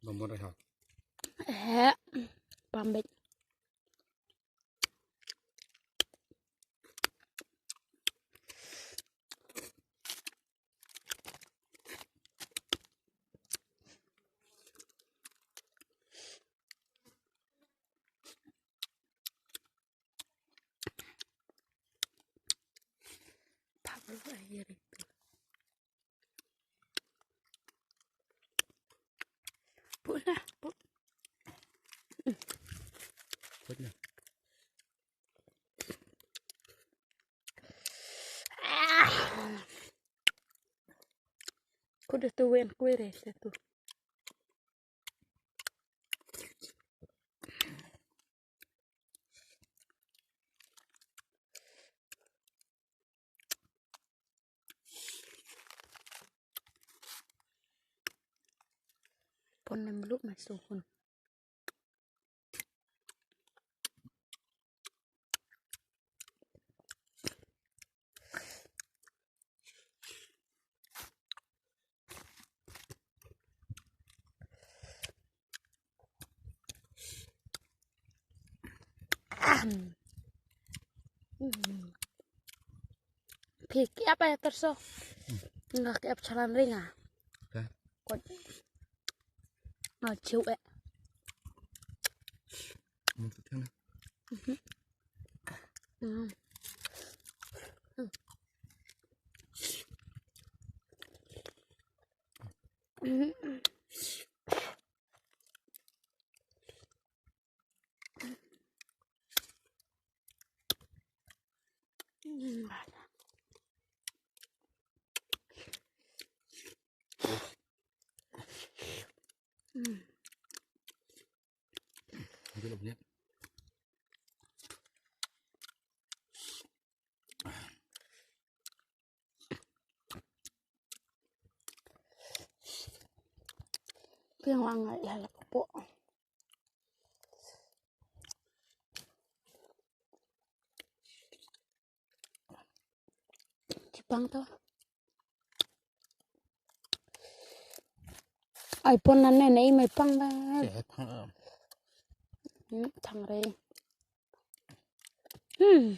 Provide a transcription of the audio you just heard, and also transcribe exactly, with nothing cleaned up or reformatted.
Bamor ha. Eh, pambek. Pula, pu. Kudu tu wen kuire tu. Pon nem lu mai suhun. Phi ki apa ya terso? Nga ki ap chalan ringa. Kot. Nga chiu eh. Piang lang ai la po. Chipang to. Ai pon nan ne nei mai pang ba. Thang re. Hmm.